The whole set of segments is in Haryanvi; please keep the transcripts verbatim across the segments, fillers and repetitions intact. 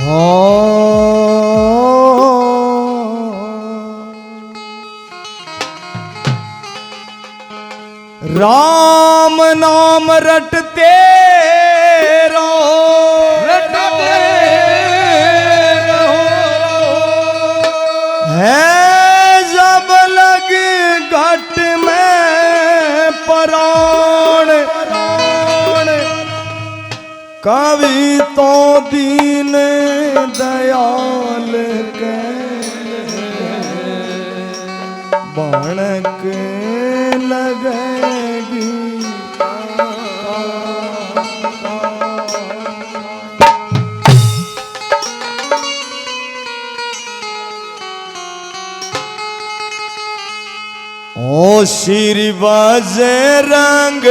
ओ राम नाम रटते रहो, रटते रहो। है जब लग घट में प्राण, कवि तो दीन दयाल के भणक लगेगी। ओ श्री बजरंग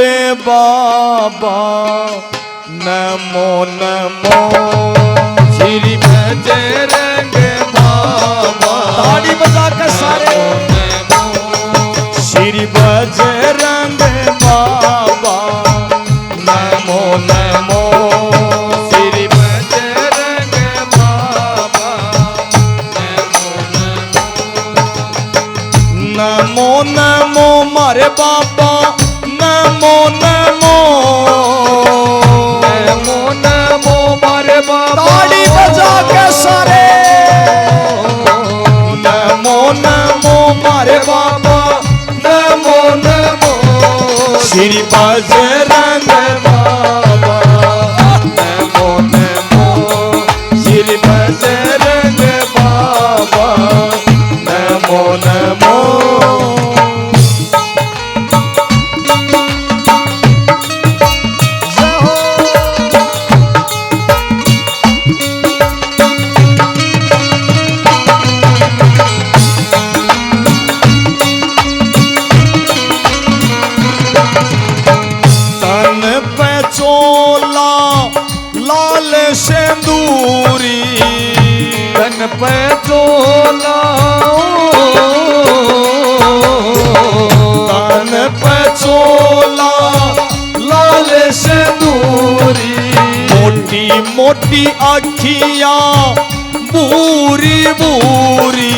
बाबा, नमो नमो। श्री बजरंग बाबा, ताड़ी बजा के सारे। नमो नमो। श्री बजरंग बाबा, नमो नमो। श्री बजरंग बाबा, नमो नमो। नमो नमो मारे बाबा, नमो नमो। नमो नमो मारे बाबा। ताड़ी बजा के सारे। नमो नमो मारे बाबा, नमो नमो। श्री बजरंग बाबा, नमो नमो। श्री बजरंग बाबा, नमो नमो। तन पे चोला लाल सिंदूरी, तन पे चोला, तन पे चोला लाल सिंदूरी। मोटी मोटी अखियां भूरी भूरी,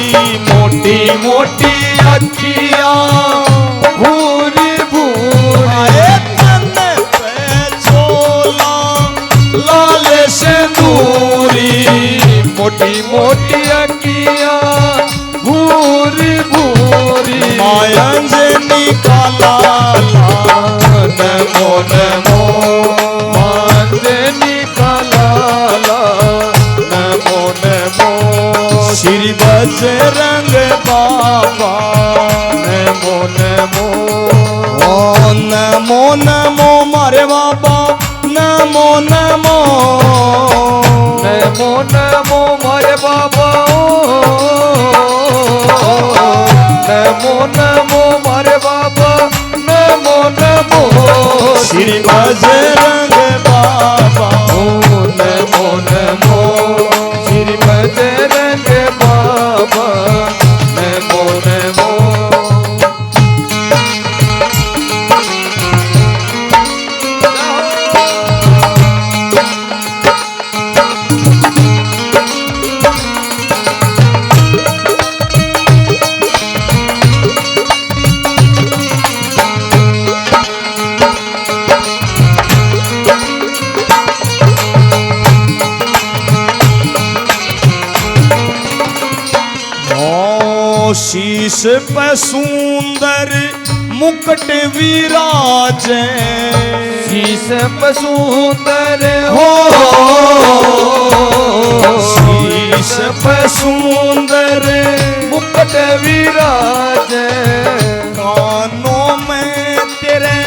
मोटी मोटी अखियां भूरी भूरी। आए तन पे चोला लाल सिंदूरी, मोटी मोटी अखियां भूरी भूरी। माँ अंजनी का लाला, नमो नमो। माँ अंजनी का लाला, नमो नमो। श्री बजरंग बाबा, नमो नमो। ओ नमो नमो मारे बाबा, नमो नमो। नमो नमो मारे बाबा, ओ। नमो नमो मारे बाबा, नमो नमो। श्री बजरंग बाबा, ओ नमो नमो। श्री बजरंग बाबा, नमो नमो। ओ शीश पे सुंदर मुकुट विराजे। शीश पे सुंदर हो, शीश पे सुंदर मुकुट विराजे। कानों में तेरे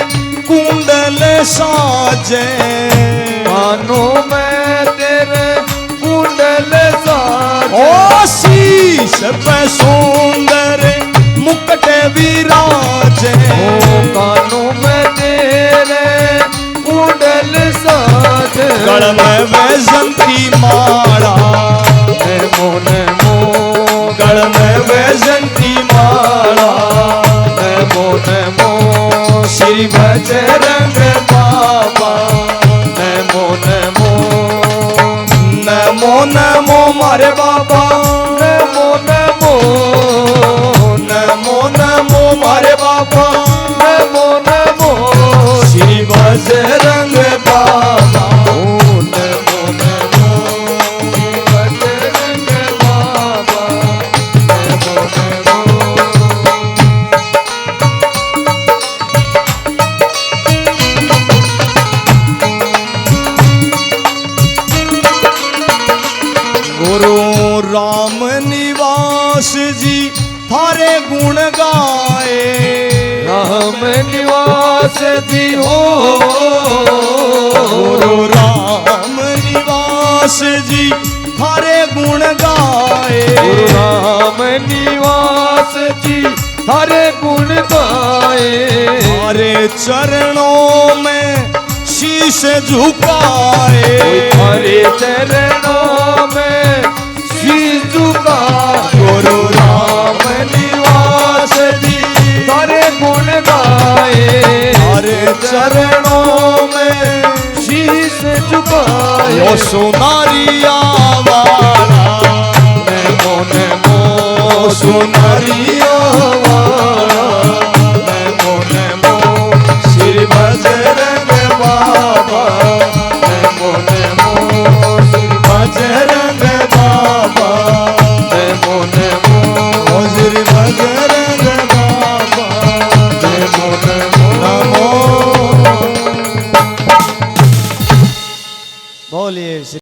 कुंडल साजे। कानों में तेरे कुंडल साजे। ओ शीश पे सुंदर मुकुट विराजे। ओ कानों में तेरे कुंडल साजे। गल में वैजंती माला। नमो नमो। गल में वैजंती माला। नमो नमो। श्री बजरंग बाबा। नमो नमो। नमो नमो मारे बाबा, नमो नमो, नमो नमो मारे बाबा, नमो नमो। श्री बजरंग बाबा, नमो नमो। श्री बजरंग बाबा, नमो नमो। गुरु राम निवास जी थारे गुण गाए। राम निवास जी हो। गुरु राम निवास जी थारे गुण गाए। गुरु राम निवास जी थारे गुण गाए। थारे चरणों में शीश झुकाए। थारे चरणों में शीश झुका। गुरु राम निवास जी थारे गुण गाए। थारे चरणों में शीश झुकाए। यो सुनारिया वाला, नमो नमो सुनारिया